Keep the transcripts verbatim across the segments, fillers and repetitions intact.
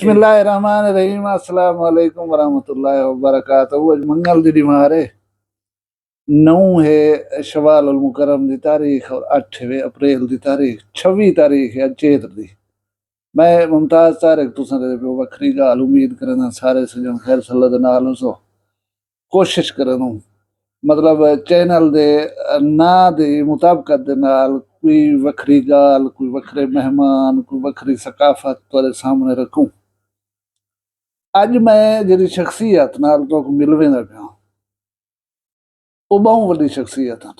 بسم اللہ الرحمن الرحیم۔ السلام علیکم ورحمۃ اللہ وبرکاتہ۔ اڄ منگل دی ݙیہاڑ ہے، نو ہے شوال المکرم دی تاریخ اور اٹھ ہے اپریل دی تاریخ، چھوی تاریخ ہے اڄ چیت دی۔ میں ممتاز طارق تساں دے پیو وکھری ڳالھ، امید کرینداں سارے سڄݨ خیر سلامت دے نال ہوسو۔ کوشش کریندوں، مطلب، چینل دے ناں دی مطابقت دے نال کوئی وکھری ڳالھ، کوئی وکھرے مہمان، کوئی وکھری ثقافت تہاݙے سامݨے رکھوں۔ اڄ میں جیڑھی شخصیت نال تہاکوں ملویندا پیاں، او ٻہوں وݙی شخصیت ہن۔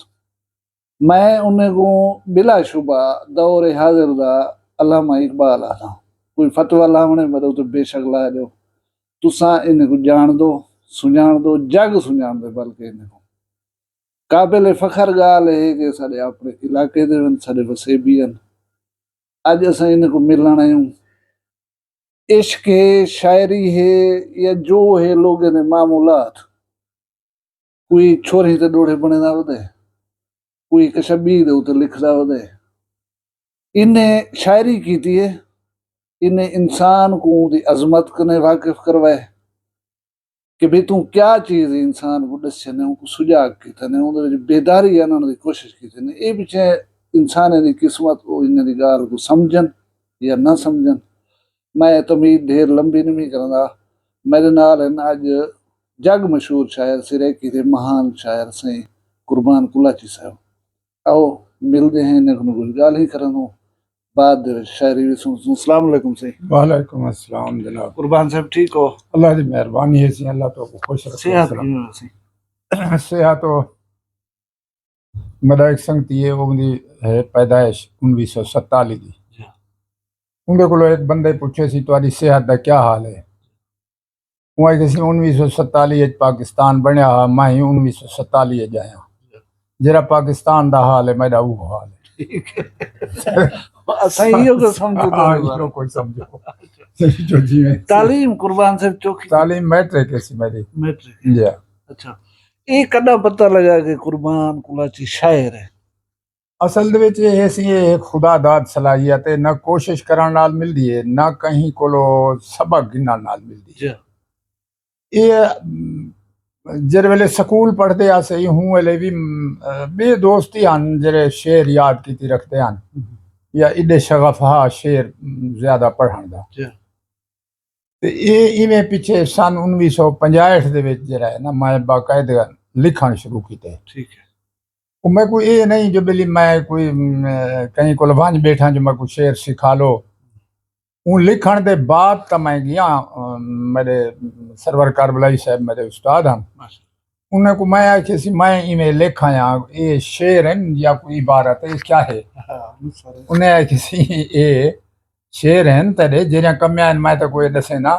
میں انہیں کوں بلا شبہ دور حاضر دا علامہ اقبال آہداں۔ کوئی فتویٰ لاوݨے میݙے اتے بے شک لا ݙیو۔ تساں انہیں کوں ڄاݨدو، سنڄاݨدو، جڳ سنڄاݨدے، بلکہ انہیں کوں قابل فخر ڳالھ ہے کہ ساݙے اپݨے علاقے دے ہن، ساݙے وسیبی ہن۔ اڄ اساں انہیں کوں ملݨ آئے ہوں۔ عشق ہے، شاعری ہے یا جو ہے لوگیں دے معمولات، کوئی چھوہریں تے ݙوہڑے بݨیندا ودے، کوئی کشا ٻی دے اتے لکھدا ودے۔ انہیں شاعری کیتی ہے، انہیں انسان کوں اوندی عظمت کنیں واقف کروائے کہ بھئی توں کیا چیز ہے، انسان کوں ݙسیندے، اونکوں سڄاڳ کیتے نے، اوندے وچ بیداری آنݨ دی کوشش کیتی نے۔ اے پچھے انسانیں دی قسمت، او انہیں دی ڳالھ کوں سمجھن یا نہ سمجھن۔ میں تمہید ڈھیر لمبی نویں کرندا۔ میݙے نال ہن اڄ جڳ مشہور شاعر، سرائیکی دے مہان شاعر سئیں قربان کلاچی صاحب۔ آؤ ملدے ہیں، انہیں کوں کجھ ڳالھیں کرݨ دوں، بعد دے وچ شاعری وی سݨ سوں۔ السلام علیکم سئیں۔ وعلیکم السلام جناب۔ قربان صاحب ٹھیک ہو؟ اللہ دی مہربانی ہے سئیں، اللہ تہاکوں خوش رکھے۔ صحت کیویں ہے سئیں؟ صحت او میݙا ہک سنگتی ہے، اوندی ہے پیدائش انویہہ سو ستالی دی۔ جی۔ اوندے کولوں ہک بندے پچھے سی، "تہاݙی صحت دا کیا حال ہے؟" اوں آکھیا سی، "انویہہ سو ستالی اچ پاکستان بݨیا ہا، میں ہی انویہہ سو ستالی اچ آیا۔ جیڑھا پاکستان دا حال ہے، میݙا اوہو حال ہے۔" ٹھیک ہے۔ اساں ایہو کجھ سمجھوں ہاں، تاں ایہو کجھ سمجھو۔ جو جیویں تعلیم قربان صاحب چوکھی؟ تعلیم میٹرک ہے سی میݙی۔ میٹرک۔ جی۔ اچھا۔ اے کݙاں پتہ لڳا کہ قربان کلاچی شاعر ہے؟ اصل دے وچ اے سی، اے ہک خدا داد صلاحیت ہے، نہ کوشش کرݨ نال ملدی ہے، نہ کہیں کولوں سبق گھنݨ نال ملدی ہے۔ جی۔ اے، م، جیڑھے ویلے سکول پڑھدے ہاسے، ہوں ویلے وی، م، ٻئے دوست ہی ہن جیڑھے شعر یاد کیتی رکھدے ہن، ہم۔ یا ایݙے شغف ہا شعر، م، زیادہ پڑھݨ دا۔ جی۔ تے اے ایویں پچھے سن انویہہ سو پنجاہٹھ دے وچ جیڑھا ہے نا، میں باقاعدہ لکھݨ شروع کیتے۔ ٹھیک ہے۔ او میکوں اے نہیں جو بلی میں کوئی، م، کہیں کول ونڄ ٻیٹھاں جو میکوں شعر سکھا لو۔ اوں لکھݨ دے بعد تاں میں ڳیا، م، میݙے سرور کربلائی صاحب میݙے استاد ہن۔ ماشاءاللہ۔ انہیں کوں میں آکھیا سی، "میں ایویں لکھ آیا، اے شعر ہن یا کوئی عبارت ہے، کیا ہے؟" ہاں، سارے۔ انہیں آکھیا سی، "اے شعر ہن تیݙے، جیڑھیاں کمیاں ہن، میں تیکوں اے ݙسینداں۔"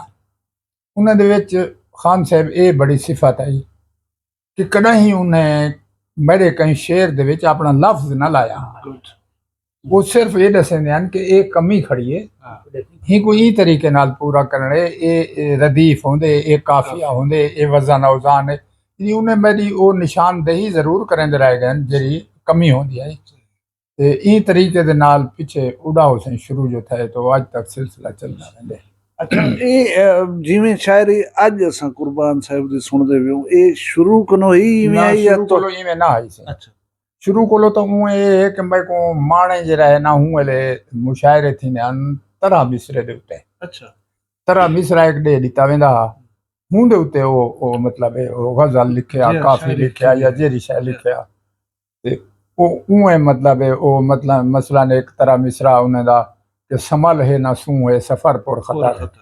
انہاں دے وچ خان صاحب اے بڑی صفت آئی کہ کݙاہیں انہیں میݙے کہیں شعر دے وچ اپݨا لفظ نہ لایا۔ گڈ۔ وہ صرف اے ݙسیندے ہن کہ اے کمی کھڑی ہے، ہاں۔ ہی کوئی ایں طریقے نال پورا کرݨے، اے، اے ردیف ہوندے، اے قافیہ ہوندے، اے وزن اوزان ہے۔ یعنی انہیں میݙی او نشاندہی ضرور کریندے رہ ڳئے ہن جیڑھی کمی ہوندی ہے۔ تے ایں طریقے دے نال پچھے اݙا حسین شروع جو تھئے تو اڄ تک سلسلہ چلدا رہندے۔ اچھا، اے، اے، جیویں شاعری اڄ اساں قربان صاحب دی سݨدے پئے ہوں، اے شروع کنوں ہی ایویں نہ، آئی یا شروع تو؟ کولوں ایویں نہ آئی سی۔ اچھا۔ شروع کولوں تو اوں اے ہے کہ میکوں ماݨے جیڑھا ہے نا، ہوں ویلے مشاعرے تھیندے ہن طرح مصرعے دے اتے۔ اچھا۔ طرح مصرعہ ہک ݙے ݙتا ویندا ہا۔ ہوں دے اتے او، او مطلب ہے، او غزل لکھیا، جی، کافی شاعری لکھیا یا لکھیا۔ جیڑھی شے جی۔ لکھیا۔ تے او اوں اے مطلب ہے، او مطلب مثلاً ہک طرح مصرعہ انہیں دا کہ سنبھل ہے نہ سوں ہے سفر پر خطر ہے۔ پر خطر۔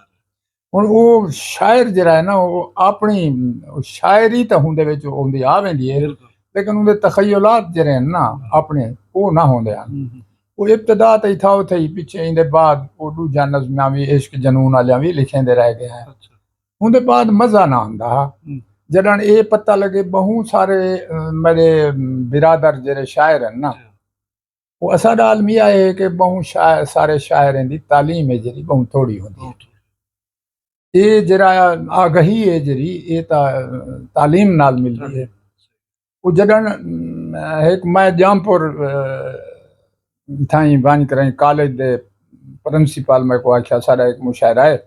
ہݨ او شاعر جیڑھا ہے نا، او اپݨی شاعری تاں ہوندے وچ ہوندی آ ویندی ہے، بالکل۔ لیکن اوندے تخیلات جیڑھے ہن نا اپݨے، او نہ ہوندے ہن۔ ہوں، ہوں۔ او ابتدا تاں اتھاں اتھے ہی، پچھے ایندے بعد او ݙوجھا نظمیاں وی، عشق جنون آلیاں وی لکھیندے رہ ڳئے ہیں۔ اچھا۔ اوندے بعد مزہ نہ آندا ہا۔ ہوں۔ جݙݨ اے پتہ لڳے ٻہوں سارے، ا، میݙے برادر جیڑھے شاعر ہن نا، جی۔ او اساݙا عالمیہ ہے کہ ٻہوں شاعر، سارے شاعریں دی تعلیم ہے جیڑھی ٻہوں تھوڑی ہوندی ہے۔ بہت۔ اے جیڑھا آگہی ہے جیڑھی، اے تاں تعلیم نال ملدی ہے۔ تعلیم۔ او جݙݨ، م، ہک میں جامپور، ا، تھائیں ونڄ کرائیں کالج دے پرنسپل میکوں آکھیا، "ساݙا ہک مشاعرہ ہے۔"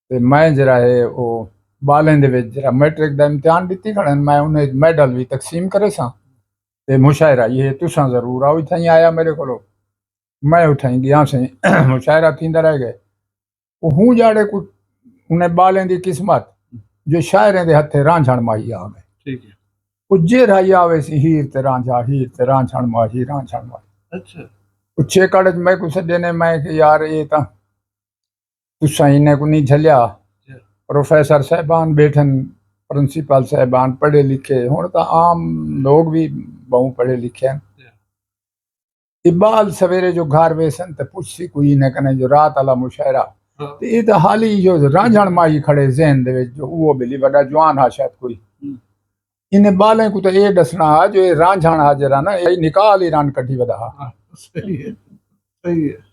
تے میں جڑا ہے او بالیں دے وچ جڑا میٹرک دا امتحان ݙتی کھڑن، میں انہیں میڈل وی تقسیم کرے ساں۔ تے مشاعرہ یہ تساں ضرور آؤ، اتھاں ہی آیا میرے کولو۔ میں اتھاں ہی گیا سیں، مشاعرہ تھیندا رہ گئے۔ او ہوں جاڑے کو انہیں بالیں دی قسمت جو شاعریں دے ہتھے رانجھݨ ماہی آ گئے۔ ٹھیک ہے۔ او جیڑھا ہی آوے سی، ہیر تے رانجھا، ہیر تے رانجھݨ ماہی، رانجھݨ ماہی۔ اچھا۔ او چھیکڑ وچ میں کو سݙے نے، میں کہ یار اے تاں تساں انہیں کو نہیں جھلیا۔ جی۔ پروفیسر صاحبان بیٹھن، پرنسپل صاحبان پڑھے لکھے، ہن تاں عام لوگ وی بہوں پڑھے لکھے ہیں۔ جی۔ اقبال سویرے جو گھر ویسن تے پچھسی کوئی انہیں کنے جو رات والا مشاعرہ۔ ہاں۔ تے اے تاں حالی جو رانجھݨ ماہی کھڑے ذہن دے وچ جو اوہ بلی وݙا جوان ہا شاید کوئی۔ ہوں۔ انہیں بالیں کو تاں اے ݙسݨا ہا جو اے رانجھݨ ہا جڑا نا، اے نکاح آلی رن کڈھی ودا ہا۔ ہاں، صحیح ہے، صحیح ہے۔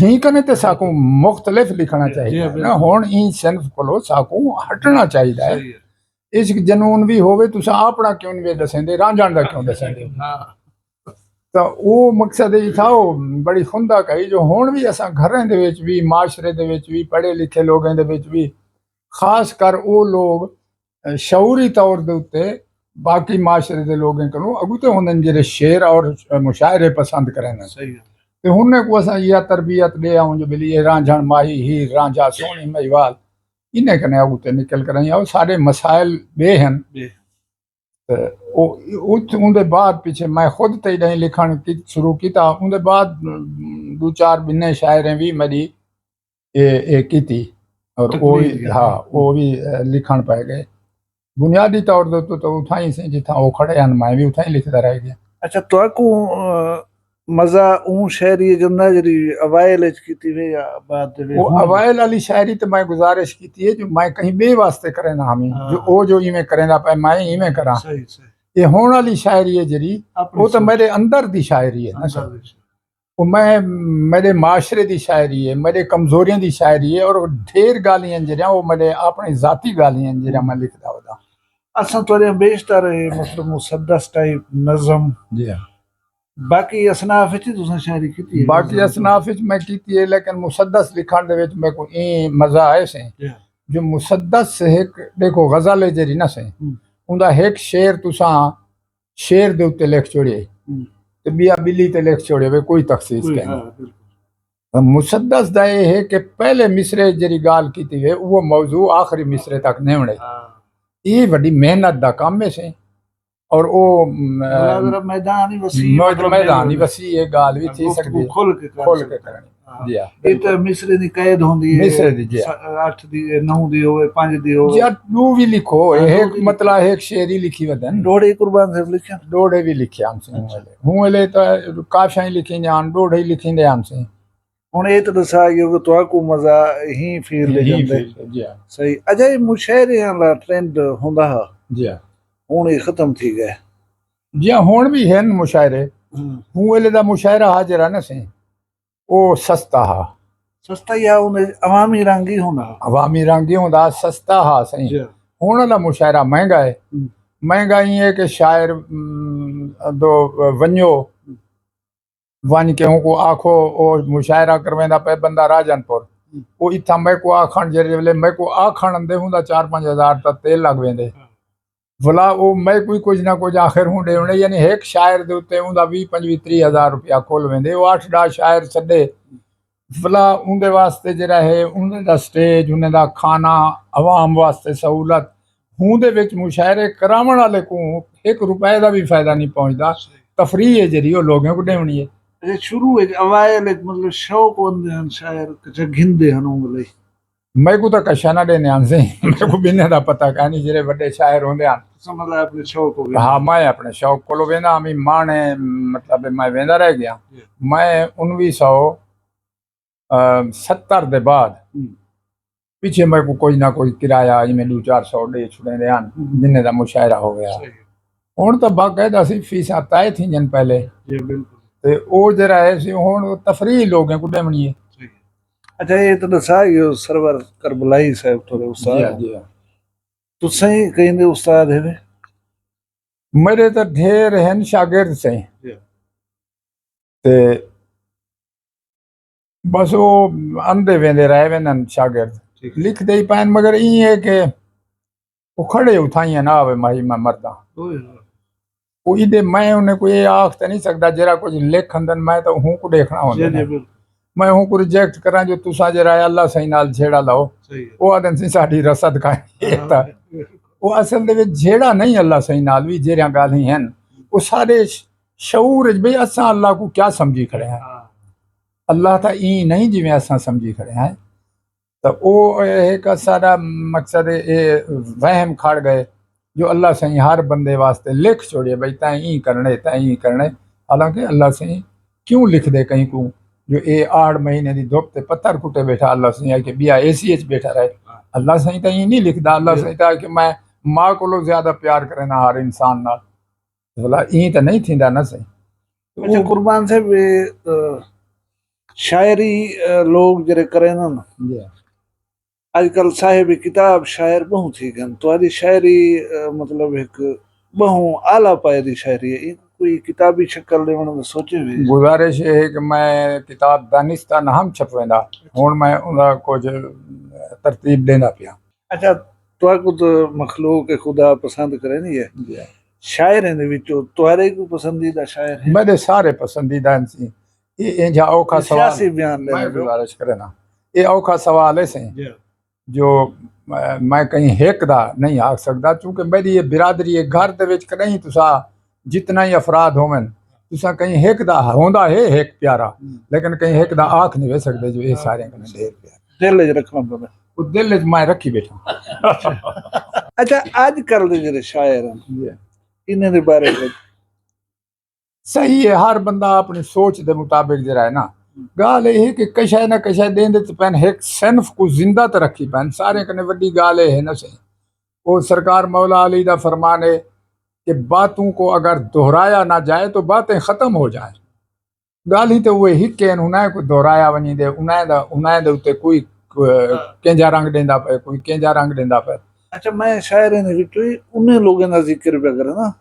ہی کنے تے ساکوں مختلف لکھݨا جی، جی، چاہیدا ہے نا۔ بالکل۔ ہݨ ایں صنف کولو ساکوں ہٹݨا چاہیدا ہے۔ صحیح ہے۔ عشق جنون وی ہووے، تساں اپݨا کیوں نہیں ݙسیندے، رانجھݨ دا کیوں ݙسیندے؟ ہاں۔ تاں او مقصد ای تھا، او بڑی خندہ کہی جو ہݨ وی اساں گھریں دے وچ وی، معاشرے دے وچ وی، پڑھے لکھے لوگیں دے وچ وی، خاص کر او لوگ شعوری طور دے اتے باقی معاشرے دے لوگیں کنوں اڳوں تے ہوندن جڑے شعر اور مشاعرے پسند کرن۔ صحیح ہے۔ تے ہن کو اساں یہ تربیت ݙے آؤں جو بلی اے رانجھݨ ماہی، ہیر رانجھا، سوہݨی مہیوال، انہیں کنے اڳوں تے نکل کریں۔ او سارے مسائل ٻئے ہن۔ ٻئے۔ تے او، ات-، اوندے بعد پچھے میں خود تے ݙاہیں لکھݨ کی شروع کیتا۔ اوندے بعد، م، ݙو چار ٻنہیں شاعریں وی میݙی اے، اے کیتی۔ اور او وی، تکمیل کیتی۔ ہاں، او وی، اے، لکھݨ پئے ڳئے۔ بنیادی طور تے تو، تو اتھاں ہی سے جتھاں او کھڑے ہن، میں وی اتھاں ہی لکھدا رہ ڳیا۔ اچھا، تہاکوں، اے، مزہ اوں شاعری اچ آندا جیڑھی اوائل اچ کیتی وے یا بعد دے وے؟ او ہن؟ اوائل والی شاعری تے میں گزارش کیتی ہے جو میں کہیں ٻئے واسطے کریندا ہامی، ہاں۔ جو او جو ایویں کریندا پئے، میں ایویں کراں۔ صحیح، صحیح۔ اے ہݨ والی شاعری ہے جیڑھی، اپݨی او تاں سوچ۔ میݙے اندر دی شاعری ہے نا اندر سر۔ دی شاعری۔ او میں، میݙے معاشرے دی شاعری ہے، میݙے کمزوریاں دی شاعری ہے، اور ڈھیر ڳالھیں جیڑھیاں او میݙے اپݨے ذاتی ڳالھیں جیڑھیاں میں لکھدا ہودا۔ اساں تہاݙیاں بیشتر، اے، مطلب مسدس ٹائپ نظم۔ جی ہاں۔ باقی اصناف وچ تساں شاعری کیتی ہے؟ باقی اصناف وچ میں کیتی ہے، لیکن مسدس لکھݨ دے وچ میکوں ایں مزہ آئے سے۔ جی۔ جو مسدس ہک، ݙیکھو، غزل ہے جیڑھی نا سے، ہوں۔ اوندا ہک شعر تساں شعر دے اتے لکھ چھوڑے، ہوں۔ تے ٻیا ٻلی تے لکھ چھوڑے وے، کوئی تخصیص کوئی، کائنی۔ ہاں، بالکل۔ مسدس دا اے ہے کہ پہلے مصرعے جیڑھی ڳالھ کیتی وے، او موضوع آخری مصرعے تک نہوݨے۔ ہاں۔ اے وݙی محنت دا کم ہے سے۔ اور او، م، مطلب میدان ہی وسیع، مطلب میدان ہی وسیع، اے ڳالھ وی تھی سڳدی ہے۔ کھل کے کر کھل کے کرݨی۔ ہاں۔ جی ہاں، اے بالکل۔ تے مصرعے دی قید ہوندی ہے۔ مصرعے دی، جی ہاں۔ س-، اٹھ دی، نو دی ہووے، پنج دی ہووے۔ جی ہاں، ݙو وی لکھو، ہاں، ݙو ہک وی لکھو۔ مطلب ہک شعر ہی لکھی ودن۔ ݙوہڑے قربان صاحب لکھے؟ ݙوہڑے وی لکھے ہن سئیں۔ اچھا۔ ہوں ویلے تاں کافیاں ہی لکھیندے ہن، ݙوہڑے ہی لکھیندے ہن سئیں۔ ہݨ اے تاں ݙسا ڳیو کہ تہاکوں مزہ ہی فیلڈ ہی جاندے۔ فیلڈ، جی ہاں۔ صحیح۔ اچھا، اے مشاعرے والا ٹرینڈ ہوندا ہا۔ جی ہاں۔ ہݨ اے ختم تھی ڳئے۔ جی ہاں، ہݨ وی ہن مشاعرے۔ ہاں۔ ہوں ویلے دا مشاعرہ ہا جیڑھا نا سئیں، او سستا ہا۔ سستا یا اوں عوامی رنگ ہی ہوندا ہا۔ عوامی رنگ ہی ہوندا، سستا ہا سئیں۔ جی۔ ہݨ والا مشاعرہ مہنگا ہے۔ ہوں۔ مہنگا ایں ہے کہ شاعر، م، دو ونڄو، ونڄ کے اونکوں آکھو، او مشاعرہ کرویندا پئے بندہ راجن پور۔ او اتھاں میکوں آکھݨ، جیڑھے ویلے میکوں آکھݨ آندے ہوندا چار پنج ہزار تاں تیل لڳ ویندے۔ ولا او میکوں کجھ نہ کجھ آخر ہوں ݙیوݨے، یعنی ہک شاعر دے اتے اوندا ویہہ پنجویہہ تریہہ ہزار روپیہ کھل ویندے۔ او اٹھ ݙاہ شاعر سݙے، ولا اوندے واسطے جیڑھا ہے، اوندے دا سٹیج، انہیں دا کھانا، عوام واسطے سہولت، ہوں دے وچ مشاعرے کراوݨ والے کوں ہک روپے دا وی فائدہ نہیں پہنچدا۔ صحیح۔ تفریح ہے جیڑھی، او لوگیں کوں ݙیوݨی ہے۔ اچھا، شروع وچ اوائل وچ مطلب شوق ہوندے ہن شاعر، کجھ گھندے ہن اوں ویلے؟ میکوں تاں کشا نہ ݙیندے ہن سئیں، میکوں ٻنہیں دا پتہ کائنی، جیڑھے وݙے شاعر ہوندے ہن۔ تساں مطلب اپݨے شوق کوں ویندے؟ ہاں، میں اپݨے شوق کولو ویندا ہامی، ماݨے مطلب میں ویندا رہ ڳیا۔ جی۔ میں انویہہ سو ستر دے بعد ہوں۔ پچھے میکوں کجھ نہ کجھ کرایہ ایویں ݙو چار سو ݙے چھوڑیندے ہن، ہوں۔ جنہیں دا مشاعرہ ہو ڳیا۔ صحیح۔ ہݨ تاں باقاعدہ سی فیساں طے تھیندن پہلے۔ جی، بالکل۔ تے او جیڑھا ہے سی ہݨ تفریح لوگیں کوں ݙیوݨی ہے۔ صحیح۔ اچھا، اے تاں ݙسا، اے سرور کربلائی صاحب تہاݙے استاد جی ہن۔ جی۔ تساں ہی کہیں دے استاد ہیوے؟ میݙے تاں ڈھیر ہن شاگرد سئیں۔ جی۔ تے بس او آندے ویندے رہ ویندن شاگرد۔ لکھ دے پین، مگر این ہے کہ وہ کھڑے اتھائیں نہ آوے ماہی میں مرداں۔ وہ ایدے میں انہیں کو یہ آخ تے نہیں سکدا، جیرا کچھ لکھ اندن میں تو ہوں کو دیکھنا ہوندے نا۔ میں ہوں کو ریجیکٹ کراں جو تساں جیرا ہے اللہ سائیں نال جھیڑا لاؤ۔ وہ آدن سی ساڈی رسد کا ہے تا۔ وہ اصل دے وچ جھیڑا نہیں اللہ سائیں نال، وی جیریاں گالیں ہیں، وہ سارے ش-، شعور وچ بھئی اساں اللہ کو کیا سمجھی کھڑے ہیں۔ اللہ تا این نہیں جویں اساں سمجھی کھڑے ہیں۔ تو او ہک سارا مقصد اے وہم کھڑ گئے جو اللہ سائیں ہر بندے واسطے لکھ چھوڑیے بھئی تیں این کرنے، تیں این کرنے۔ حالانکہ اللہ سائیں کیوں لکھ دے کہیں کو جو اے آڑ مہینے دی دھوپ تے پتھر کٹے بیٹھا، اللہ سائیں آ کے بیا اے سی اچ بیٹھا رہے۔ اللہ سائیں تیں این نہیں لکھدا، اللہ سائیں تا کہ میں ماں کو زیادہ پیار کرنا ہر انسان نال۔ بھلا ایں تے نہیں تھیندا نہ سئیں۔ اچھا قربان صاحب، اے، آ، شاعری، آ، لوگ جڑے کرینن، اڄ کل صاحب کتاب شاعر ٻہوں تھی ڳن، تہاݙی شاعری، آ، مطلب ہک ٻہوں اعلیٰ پائے دی شاعری ہے، ایں کوئی کتابی شکل ݙیوݨ دا سوچے ہوئے؟ گزارش اے ہے کہ میں کتاب دانستہ نہ ہم چھپویندا، ہݨ میں اوندا کجھ ترتیب ݙیندا پیاں۔ اچھا، تہاکوں تاں مخلوق خدا پسند کریندی ہے۔ شاعریں دے وچوں تہاݙے کوئی پسندیدہ شاعر ہے؟ میݙے سارے پسندیدہ ہن سی۔ اے اینجھا اوکھا سوال۔ سیاسی بیان ݙیندے پئے ہو۔ میں گزارش کرینداں، اے اوکھا سوال ہے سئیں جو، اے، میں کہیں ہک دا نہیں آکھ سڳدا، چونکہ میݙی اے برادری ہے، گھر دے وچ کݙاہیں تساں جتنا ہی افراد ہوون، تساں کہیں ہک دا ہوندا ہے ہک پیارا، لیکن کہیں ہک دا آکھ نہیں وے سڳدے جو اے سارے کنے ڈھیر پیارے۔ دل وچ رکھݨا پوندا۔ او دل وچ میں رکھی بیٹھا۔ اچھا، اڄ کل دے جڑے شاعر ہیں، انہیں دے بارے وچ صحیح ہے، ہر بندہ اپنی سوچ دے مطابق جڑا ہے نا، ڳالھ اے ہے کہ کشے نہ کشے ݙیندے تے پین ہک صنف کو زندہ تے رکھی پین، سارے کنے وݙی ڳالھ اے ہے نہ سئیں۔ او سرکار مولا علی دا فرمان ہے کہ باتوں کو اگر دہرایا نہ جائے تو باتیں ختم ہو جائیں۔ ڳالھیں تے اوہے ہک ہن، انہائیں کوں دہرایا ونڄیندے، انہائیں دا، انہائیں دے اتے کوئی، ک-، کینجھا رنگ ݙیندا پئے، کوئی کینجھا رنگ ݙیندا پئے۔ اچھا، میں شاعریں دے وچوں ہی انہیں لوگوں دا ذکر پیا کراں نا،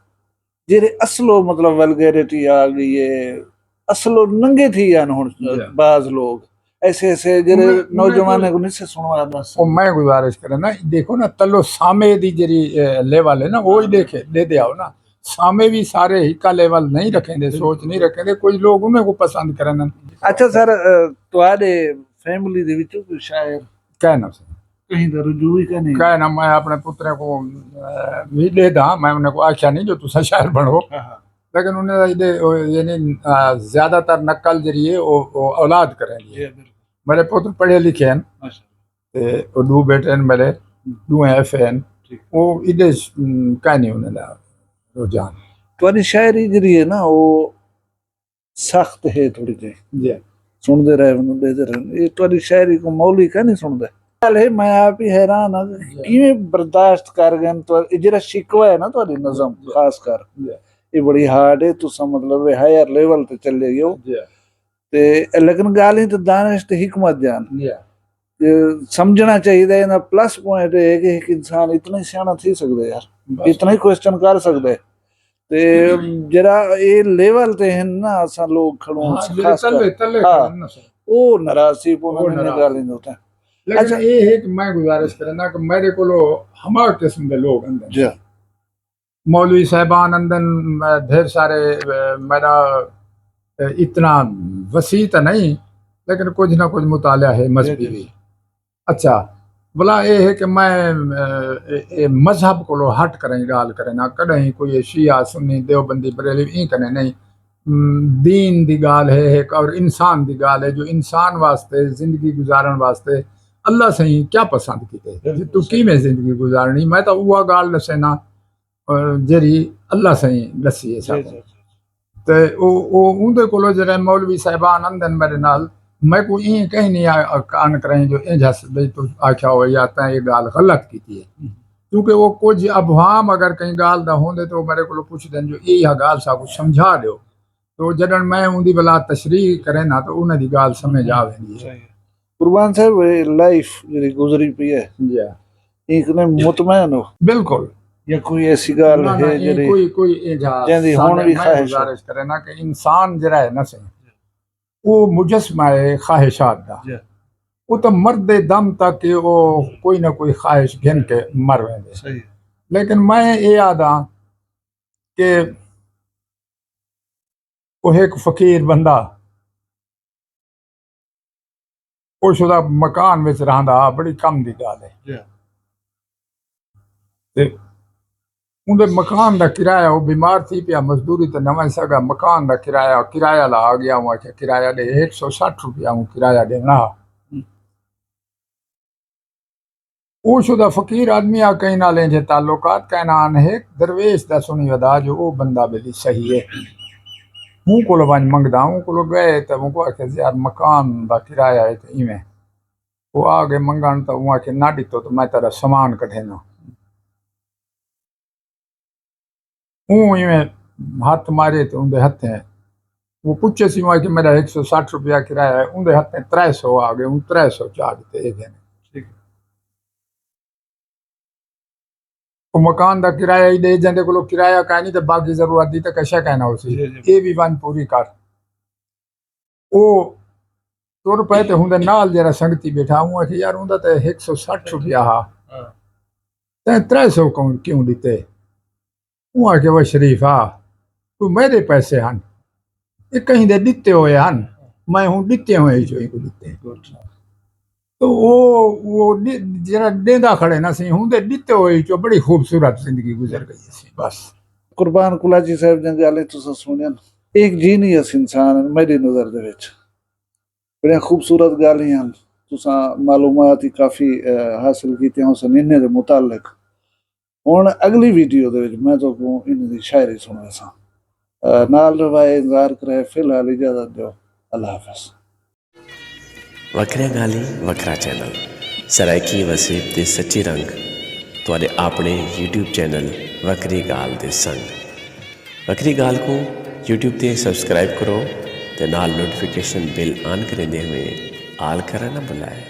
جیڑھے اصلو مطلب ولگیرٹی آ ڳئی ہے، اصلو ننگے تھی ڳئے ہن۔ بعض لوگ ایسے ایسے جیڑھے نوجوانیں کوں نہیں سے سݨوا ݙس۔ او میں گزارش کرینداں، دیکھو نا، تلو سامے دی جیڑھی، اے، لیول ہے نا، او ہی ݙیکھے، ݙیہدے آؤ نا۔ سامے وی سارے ہکا لیول نہیں رکھیندے، سوچ نہیں رکھیندے، کجھ لوگ انہیں کوں پسند کریندن۔ اچھا سر، اے، تہاݙے فیملی دے وچوں کوئی شاعر؟ کائے نہ سر۔ کہیں دا رجوع ہی کائنی؟ کائے نہ، میں اپݨے پتریں کوں، اے، وی ݙیہداں، میں انہیں کوں آکھیا نہیں جو تساں شاعر بݨو۔ لیکن انہیں دا ایݙے، او، یعنی، آ، زیادہ تر نقل جیڑھی ہے، او، او اولاد کریندی ہے۔ میݙے پتر پڑھے لکھے ہن۔ تے او ݙو بیٹے ہن میݙے، ݙوہیں ایف اے ہن۔ او ایݙے، ام، کائنی انہیں دا رجحان۔ تہاݙی شاعری جیڑھی ہے نا، او سخت ہے تھوڑی جئی۔ سݨدے رہے ونڄو، ݙیہدے رہے ونڄو۔ اے تہاݙی شاعری کوں مولوی کائنی سݨدے۔ ڳالھ ہے، میں آپ ہی حیران ہاں کہ کیویں برداشت کر ڳئے ہن۔ تہاݙا اے جیڑھا شکوہ ہے نا، تہاݙی نظم خاص کر، اے بڑی ہارڈ ہے، تساں مطلب ہائر لیول تے چلے ڳیو۔ تے لیکن ڳالھیں تے دانش تے حکمت جان۔ تے سمجھݨا چاہیدا ہے، انہاں پلس پوائنٹ اے ہے کہ ہک انسان اتنا ہی سیاݨا تھی سڳدا ہے یار، اتنا ہی کوئسچن کر سڳدا ہے۔ تے جیڑھا اے لیول تے ہن نا، اساں لوگ کھڑوں، خاص کر، او ناراض تھی پوندن انہیں ڳالھیں دے اتے۔ لیکن اے ہے کہ میں گزارش کرینداں کہ میݙے کولو ہما قسم دے لوگ آندے۔ مولوی صاحبان آندن، ڈھیر سارے، میݙا اتنا وسیع تاں نہیں، لیکن کجھ نہ کجھ مطالعہ ہے مذہبی وی۔ اچھا، ولا اے ہے کہ میں، اے، اے مذہب کولو ہٹ کریں ڳالھ کرینداں، کݙاہیں کوئی شیعہ، سنی، دیوبندی، بریلوی ایں کنے نہیں۔ ام، دین دی ڳالھ ہے ہک، اور انسان دی ڳالھ ہے جو انسان واسطے، زندگی گزارݨ واسطے اللہ سئیں کیا پسند کیتے، جی توں کیویں زندگی گزارݨی۔ میں تاں اوہا ڳالھ ݙسینداں، اے، جیڑھی اللہ سئیں ݙسی ہے ساکوں۔ تے او، او اوندے کولو جیڑھے مولوی صاحبان آندن میݙے نال، میکوں ایں کہیں نہیں آ-، آ-، آن کرائیں جو انج ہس بھئی توں آکھیا ہوئے یا تیں اے ڳالھ غلط کیتی ہے۔ کیونکہ او کجھ ابہام اگر کہیں ڳالھ دا ہوندے تے او میݙے کولو پچھدن جو اے ہا ڳالھ ساکوں سمجھا ݙیو۔ تے جݙݨ میں اوندی ولا تشریح کرینداں تے انہاں دی ڳالھ سمجھ آ ویندی ہے۔ قربان صاحب، اے لائف جیڑھی گزری پئی ہے، ایں کنے مطمئن ہو؟ بالکل۔ یا کوئی ایسی ڳالھ ہے جیڑھی، کوئی، کوئی اے جا جیندی ہݨ وی خواہش ہو؟ گزارش کرینداں کہ انسان جیڑھا ہے نا سئیں، او مجسمہ ہے خواہشات دا۔ او تاں مردے دم تک او کوئی نہ کوئی خواہش گھن کے مر ویندے۔ صحیح۔ لیکن میں اے آہداں کہ او ہک فقیر بندہ، او شدا مکان وچ رہندا ہا، بڑی کم دی ڳالھ ہے۔ جی۔ تے اوندے مکان دا کرایہ، او بیمار تھی پیا، مزدوری تے نہ ونڄ سڳا، مکان دا کرایہ، کرایہ لا آ ڳیا، اوں آکھیا کرایہ ݙے، ہک سو سٹھ روپیہ اوں کرایہ ݙیوݨا ہا۔ او شدا فقیر آدمی آ، کہیں نال اینجھے تعلقات کائنا ہن۔ ہک درویش دا سݨی ودا جو او بندہ ٻلی صحیح ہے۔ ہوں کولو ونڄ منگدا، ہوں کولو ڳئے تے ہوں کوں آکھیا یار مکان دا کرایہ ہے تے ایویں۔ او آ ڳئے منگݨ تے اوں آکھیا نہ ݙتو تے میں تیݙا سامان کڈھینداں۔ اوں ایویں ہتھ مارے تے اوندے ہتھیں، او پچھے سی، اوں آکھیا میݙا ہک سو سٹھ روپیہ کرایہ ہے، اوندے ہتھیں ترے سو آ ڳئے، اوں ترے سو چا ݙتے، اے گھن۔ ٹھیک ہے۔ او مکان دا کرایہ ہی ݙے، جیندے کولو کرایہ کائنی تے باقی ضرورت دی تے کشا کائنا ہوسی۔ جی، جی۔ اے وی ونڄ پوری کر۔ او ٹر پئے تے ہوندے نال جیڑھا سنگتی ٻیٹھا، اوں آکھیا یار اوندا تے ہک سو سٹھ روپیہ ہا، ہاں۔ تیں ترے سو کیوں، کیوں ݙتے؟ اوں آکھیا وہ شریف آ، کوئی میݙے پیسے ہن، اے کہیں دے ݙتے ہوئے ہن، میں ہوں ݙتے ہوئے جو اینکوں ݙتے۔ گڈ۔ تو او، او ݙے-، جیڑھا ݙیندا کھڑے نا سی، ہوندے ݙتے ہوئے جو بڑی خوبصورت زندگی گزر ڳئی سی بس۔ قربان کلاچی صاحب دیاں ڳالھیں تساں سُݨیاں۔ ایک جینیئس انسان ہن میݙی نظر دے وچ۔ بڑیاں خوبصورت ڳالھیں ہن۔ تساں معلومات ہی کافی، اے، حاصل کیتیاں ہوسن انہیں دے متعلق۔ ہݨ اڳلی ویڈیو دے وچ میں تہاکوں انہیں دی شاعری سُݨویساں۔ اے، نال رہوائے، انتظار کرائے، فی الحال اجازت ݙیو۔ اللہ حافظ۔ وکھریاں ڳالھیں، وکھرا چینل، سرائیکی وسیب دے سچے رنگ، تہاݙے آپݨے یوٹیوب چینل وکھری ڳالھ دے سنگ۔ وکھری ڳالھ کوں یوٹیوب تے سبسکرائب کرو تے نال نوٹیفیکیشن بیل آن کریندے ہوئیں آل کرݨ نہ بھلائے۔